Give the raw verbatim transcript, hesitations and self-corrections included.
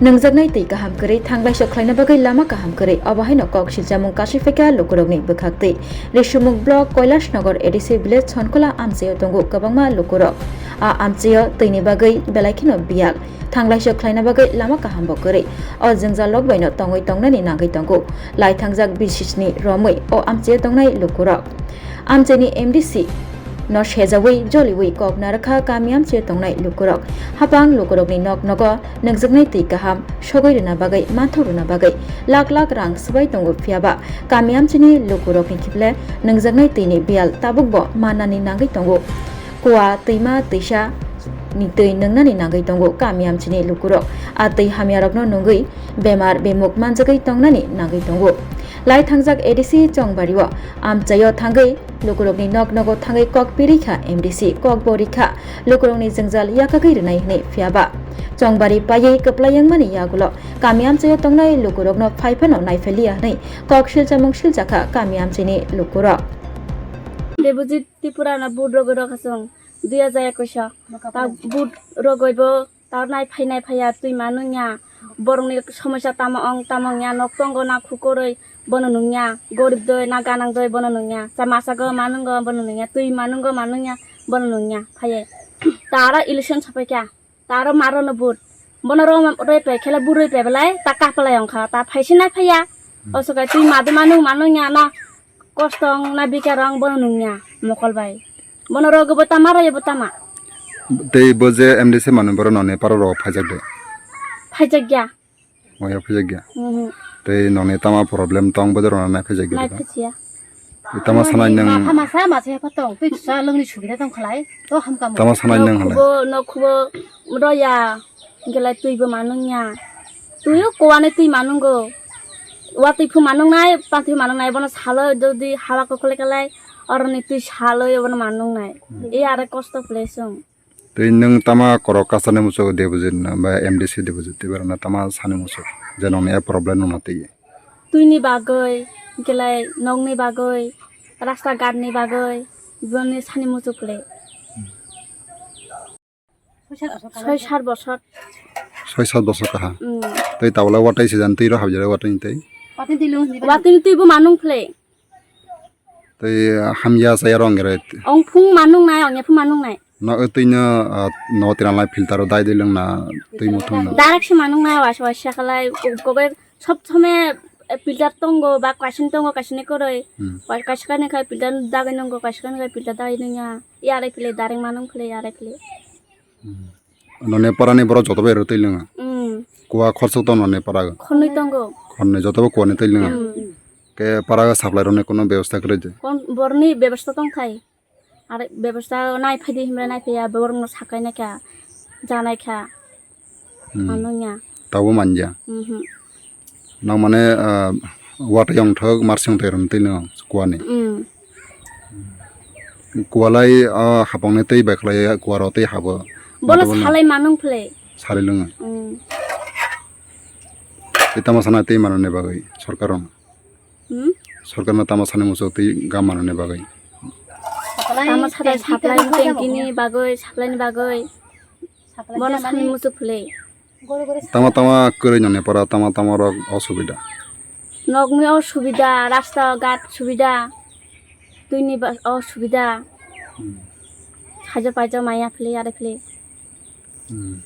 Nungjaknai twi kaham kwrwi, thanglaisok khlaina bagwi lama kaham kwrwi, obo haino kok silchamung kasui phaikha lukurokni bwkhaktwi. Risumung block Kailasnagar A D C village Sonkola amchaio tongo kwbangma lukurok. A amchaio twini bagwi belai kheno biyal, thanglaisok khlaina bagwi lama kahambo kwrwi. O jwngjalrok baino tongwi tongnani nangwi tongo. Lai thangjak bisisni romwi o amchaio tongnai lukurok. Amchaini M D C no sejawi joliwi kok narwkha kami amchaio tongnai lukurok. Hapang lukurokni nok nogo nungjaknai twi kaham sogwi rwna bagwi, manthok rwna bagwi lakh lakh rang swbai tongo, phiyaba kami amchaini lukurokni khiple nungjaknai twini biyal tabukbo mannani nangwi tongo. Kua, twima, twisa ni twi nungnani nangwi tongo kami amchaini lukurok. A twi hamyarokno nungwi bemar bemuk manjagwi tongnani nangwi tongo. Lai thangjak A D C Chongbario amchaio thangwi lukurokni nok nogo thangwi kok pirikha M D C, kokbo rikha lukurokni jwngjal yakagwi rwnai hwnwi, phiyaba Chongbari paiwi kwplai wngmani yagulo kami amchaio tongnai lukurokno phaiphano naipheliya hwnwi kok silchamung siljakha kami amchaini lukurok. Debojit Tripura no vote rogwi rokha chwng dui hajar ekwis o. Ta vote rogwi bo ta nai phai nai phaiya twi ma nungya. Borokni somosya tamo ong tamo ongya, nok tongo na khukurwi bono nungya, gorib doi na ganang doi bono nungya, cha masa go ma nungo bono nungya, twi ma nungo ma nungya bono nungya phaiye. Ta aro election sopaikha. Ta aro maro no vote. Bono ro roi pai khela buroi pai belai ta kapalai ongkha ta phaisi nai phaiya. Hmm. Osokai twi madu manu manu nya na kostong na bikar ong bono nungya mokol bai. Bono rogo bo tama royo bo tama. Tei bo je M D C manu boro noni paro ro phaijak de. Phaijak ya. Oya phaijak ya. Mhm. Tei noni tama problem tong bo de ro nai phaijak ya. Nai phaijak ya. Tama sanai nang. Masa masa ya patong, twi sa longni sugida tong khalai. To hamkam. Tama sanai nang halai. Nokhubo, nokhubo roya, gelai twi bo manung ya. Twi o kuane twi manung go. Wa twi phu manung nai, pa twi manung nai, bono salo jodi hawa kokole kalai, oroni twi salo bono manung nai. Hmm. E are kosto place song. Tei nwng tama korok kasarni muchuk deposit no ba M D C deposit tei borokno tama sani muchuk je nokni a problem nokna twi? Twini bagwi, hwnkhelai nokni bagwi, rasta ghatni bagwi, boni sani muchuk le. Soi sat bosor. Soi sat bosor kaha. Mm. Tei tabole watwi sijan twi rw habjak watwi tei. Watwi twi bo manung phle. Tei hamya chaya rong ere. Ong phung manung nai, ong ya phung manung nai. No, twi no, ah, no tiranglai filter o dai dei lwngna twi muthung na. Direct se manung nai, was was sakalai, kobe sob somoi, eh, filter tongo, ba kaising tongo, kaising ni koroi. Hmm. Wa kaisa kani khai filter dagwi nongo, kaisa kani khai filter dagwi nongya. Yare phle, direct manung phle, yare phle. Hmm. Noni parani borok joto bai rw twi lwngo. Mm. Kua khorchok tong noni parago? Khornwi tongo. Khornwi joto bo kuani twi lwngo. Mm. Ke parago supply rwni kuno bebosta kwrwi de? Kon-, borni bebosta tong khai. Are bebosta nai phai di himra nai phaiya borokno sakai nai kha, janai kha. Mm. Ano nya. Tabo manja. Mhm. Nang mane, ah, watwi ongthok marsing twi rwng twi no kuani. Mm. Kualai, ah, hapang ni twi bai khlai kua rw twi habo. Bono salai manung phle. Salai lwngo. Mm. Tei tamo sana tei manani bagwi sorkar rok. Hmm? Sorkar no tamo sani muchuk twi gam manani bagwi. Tamo sana supply ni tanki ni bagwi, supply ni bagwi. Bono sani muchuk phle. Tama tama kwrwi nokni pora tama tama rok osubida. Nokni osubida, rasta ghat subida, twini ba-, osubida. Hmm. Hajo pajo maya philwi, are philwi. Hmm.